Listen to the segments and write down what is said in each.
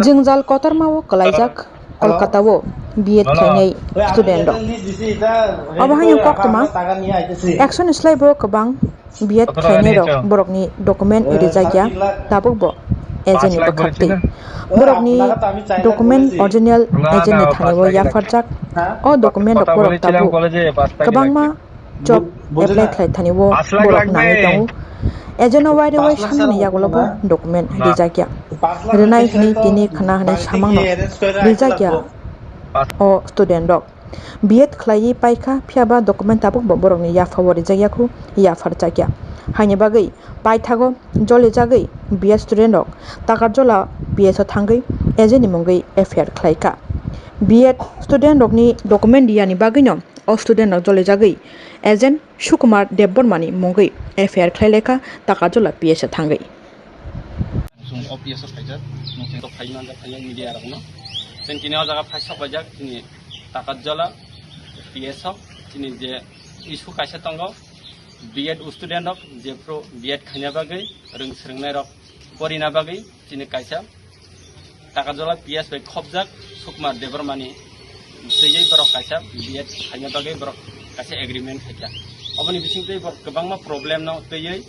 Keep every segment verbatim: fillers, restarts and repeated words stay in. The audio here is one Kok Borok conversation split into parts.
Jwngjal kotorma o kwlaijak Kolkata o B Ed khlainai student rok. Obo haino koktwma action ni slai bo kwbang B Ed khlainai rok borokni document rijak ya, tabuk bo agent ni bwkhak twi. Borokni document original agent ni thani o yapharjak. O document rok borok tabuk kwbangma job apply khlai thani o borok nangwi tongo. Agent no waire wai sanmani yagulo bo document rijak ya. Rinai hwnwi tini khna hwnwi samangno rijak ya o student rok. B Ed khlaiwi paikha, phiya ba document tabuk bo borokni yapha o rijak ya khu, yapharjak ya. Haini bagwi paithago jolijagwi B Ed student rok Takarjola P S o thangwi agent ni mungwi F I R khlaikha. B Ed student rokni document riyani bagwino o student rok jolijagwi agent Sukumar Debbarmani mungwi F I R khlai lekha Takarjola P S o thangwi. Chwng O P S o phaijak, chwng to phai manjak, phai media rokno. Chwng tini o jaga phai sok paijak, chini Takarjola P S o, chini je issue kaisa tongo, B Ed student rok, je pro B Ed khaina bagwi, rwng swrwngnai rok porina bagwi, chini kaisa Takarjola P S bai khopjak Sukumar Debbarmani twiwi borok kaisa B Ed khaina bagwi borok kaisa agreement khaikha. Oboni bisingtwi borok kwbangma problem no twiwi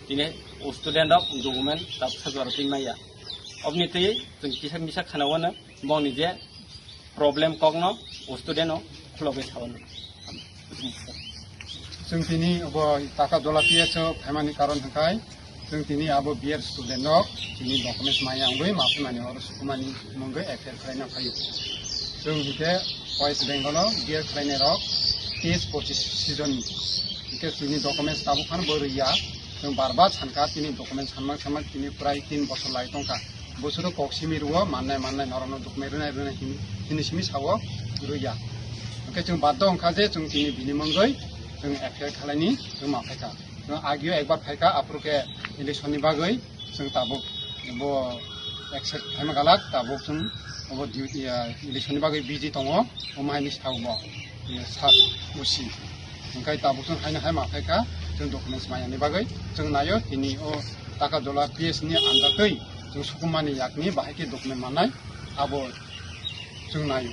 tini student rok document tabsa jora twi maya. Oboni twiwi chwng kisa misa khana wano bongni je problem kokno student no khulogwi sao. Chwng tini obo Takarjola P S o phaimani karon hwnkhe chwng tini abo B Ed student rok tini documents maya wngwi ma phaimani oro sukumani mungwi F I R khlaina phaio. Chwng hwnkhe West Bengal o B Ed khlainai rok teis pochis season ni. Hwnkhe chini documents tabuk phano bo rwya. Chwng bar bar sankha tini documents sanma sanma tini prai tin bosor lai tongkha. Bosoro kok simi rwo, mannai mannai norokno document rwnai rwnai hini, hini simi sao rwya. Hwnkhe chwng baddo wngkha je chwng tini bini mungwi chwng F I R khlaini chwng ma phaikha. Chwng agio ekbar phaikha, aphuru khe election ni bagwi chwng tabuk bo accept khlaima galak, tabuk chwng obo duty, ah, election ni bagwi busy tongo, omo haini sao bo, eh, sir, O C. Hwnkhe tabuk chwng haino hai ma phaikha, chwng documents maya ni bagwi chwng naio, tini o Takarjola P S ni under twi chwng sukumani yakni bahai khe document mannai abo chwng naio.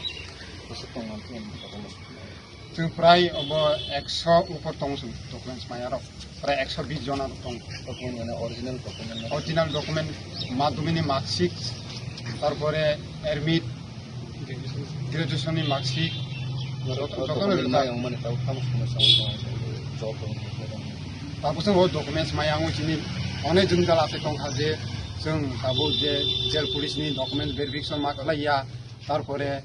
Chwng prai obo ekso upor tongo chwng documents maya rok, prai ekso bis jona rok tongo. Document mane original document mane? Original document, madhyamik ni marksheet, tarpore admit, graduation ni marksheet, joto, joto no rijak. Tabuk chwng o documents maya wngwi chini onek jwngjal aphai tongkha je chwng tabuk je jail police ni document verification ma khlaiya, tarpore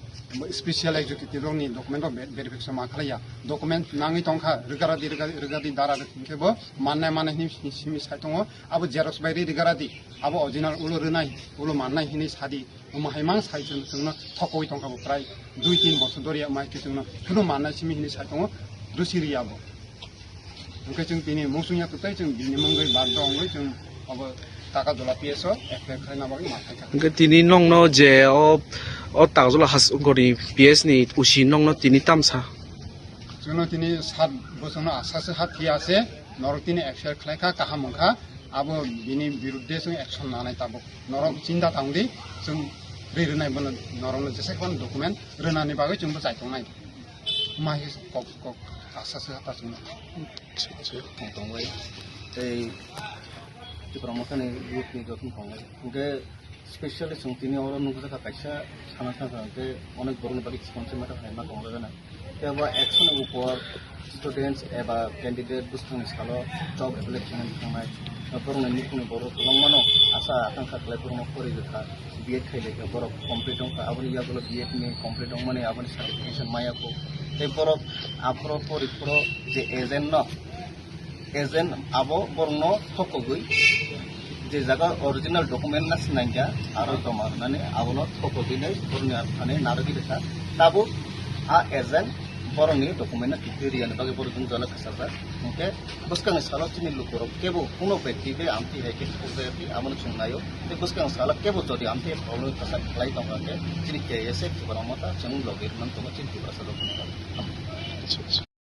special executive rok ni document rok verification ma khlaiya. Document nangwi tongkha, rwgadi, rwgadi, rwgadi dara rwkhe bo mannai mannai hwnwi simi sai tongo. Abo xerox bai ri rwgadi, abo original ulo rwnai, ulo mannai hwnwi sadi. Omo hai mang sai chwng, chwngno thokoi tongkha bo prai dui tin bosor dori, omo hai khe chwngno phunu mannai simi hwnwi sai tongo, rwsi rwya bo. Hwnkhe chwng tini muchungya twtwi chwng bini mungwi baddo wngwi chwng obo Takarjola P S o F I R khlaina bagwi ma phaikha. Hwnkhe tini nokno je o, o Takarjola has-, gori P S ni O C nokno tini tamsa? Chwngno tini sat bosongno asase ha phiya se norok tini F I R khlaikha, kaham wngkha, abo bini birudde chwng action nanai tabuk. Norok chinta tangdi, chwng ri rwnai bono norokno jesa phano document rwnani bagwi chwngbo chai tongnai. Ma hi kok, kok asa se hata chwngno. Tongbai tei Tipra Motha ni youth ni joto tongbai. Hwnkhe specially chwng tini oro nukjakha kaisa sana thangkha hwnkhe onek borokni bagwi sponsor mata hai ma tongjagana. Tei bo ekso ni upor students eba candidate bwskangni salo job apply khainani thangnai. Borokni nukhungni borok kwbangmano asa akangkha khlai borokno pori rwkha, B Ed khai laikha, borok complete wngkha. Aboni yagulo B Ed ni complete wngmani aboni certification maya kho. Tei borok aphuru pori phuru je agent no, agent abo borokno thokogwi je jaga original document na sinaikha aro joma rwnani abono thokogwi nai borokni thani narwgwi rwkha. Tabuk a agent borokni document no twi riyani bagwi borok jwngjal kwchajak. Hwnkhe bwskangni salo chini lukurok kebo kuno bai twi bai amtwi hai khe thokjaya twi abono chwng naio. Tei bwskangni salo kebo jodi amtwi hai problem kwchak khlai tongkha khe chini K S A Tipra Motha chwng logi rwmani tongo chini Tiprasa rokni.